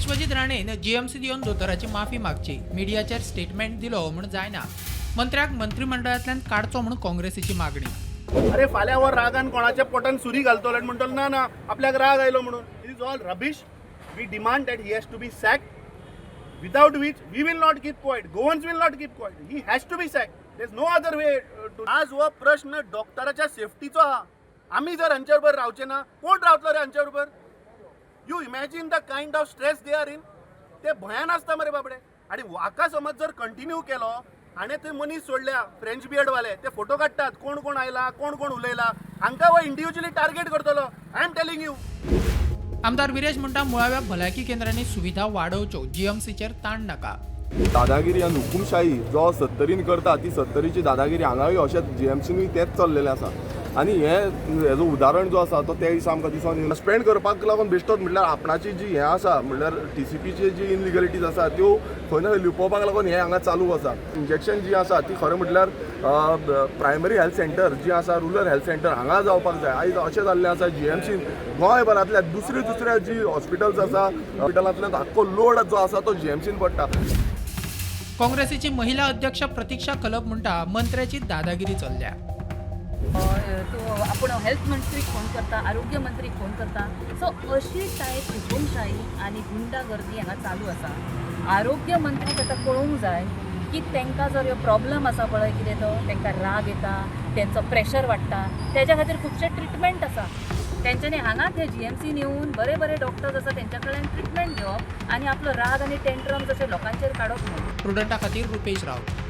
विश्वजीत राणेन जीएमसीत येवन दोतोराची माफी मागची. मिडियाचेर स्टेटमेंट दिलो म्हूण जायना, मंत्र्याक मंत्रिमंडळांतल्यान काडचो म्हूण काँग्रेसीची मागणी. अरे, फाल्यां हो रागान कोणाच्या पोटान सुरी घालतलो आनी म्हणटलो, ना ना, आपल्याक राग आयलो म्हणून. It is all rubbish. We demand that he has to be sacked, without which we will not keep quiet, Goans will not keep quiet. He has to be sacked. There is no other way to. आज हो प्रश्न डॉक्टराच्या सेफ्टीचो आहा. आमी जर हांच्या बरोबर रावचे ना, कोण रावतलो रे हांच्या बरोबर? You imagine the kind of stress they are in. ते भंयान आसता मरे बाबडे. आनी हाका समज जर कंटिन्यू केलो, हाणें थंय मनीस सोडल्या फ्रेंच बियर्डवाले, ते फोटो काडटात, कोण कोण आयला, कोण कोण उलयला. हांकां हो इंडिव्हिज्युअली टार्गेट करतलो, I am telling you. आमदार विरेश म्हणटा, मुळाव्या भलायकी केंद्रांनी सुविधा वाडोवच्यो, जीएमसीचेर ताण नाका. दादागिरी आनी हुकुमशाही जो सत्तरीन करता, ती सत्तरीची दादागिरी हांगाय अशेंच जीएमसीनूय तेंच चल्लेलें आसा. आनी हे हेजो उदाहरण जो आसा तो त्या दिसा आमकां दिसून येयला. सस्पेंड करपाक लागून बेश्टोच म्हटल्यार आपणाची जी हें आसा, म्हणल्यार टीसीपीची जी इनलिगलिटीज आसा, त्यो खंय ना खंय लिपोवपाक लागून हें हांगा चालू आसा. इंजेक्शन जी आसा ती खरें म्हटल्यार प्रायमरी हेल्थ सेंटर जी आसा, रुरल हेल्थ सेंटर हांगा जावपाक जाय. आयज अशें जाल्लें आसा, जीएमसीन गोंयभरांतल्या दुसऱ्या दुसऱ्या जी हॉस्पिटल्स आसा, हॉस्पिटलांतल्यान आख्खो लोड जो आसा तो जीएमसीन पडटा. काँग्रेसीची महिला अध्यक्ष प्रतीक्षा खलप म्हणटा, मंत्र्याची दादागिरी चल्ल्या. तूं आपूण हेल्थ मंत्रीक फोन करता, आरोग्य मंत्रीक फोन करता. सो अशी टायप हुकुमशाही आनी गुंडागर्दी हांगा चालू आसा. आरोग्य मंत्रीक आतां कळोवंक जाय की तांकां जर ह्यो प्रॉब्लम आसा पळय कितें तो, तांकां राग येता, तेंचो प्रेशर वाडटा, तेज्या खातीर खुबशे ट्रिटमेंट आसा. तेंच्यांनी हांगाच हे जीएमसीन येवन बरे बरे डॉक्टर्स आसा, तेंच्या कडल्यान ट्रिटमेंट घेवप आनी आपलो राग आनी टेंट्रम्स अशे लोकांचेर काडप न्हू. प्रुडंटा खातीर रुपेश राऊत.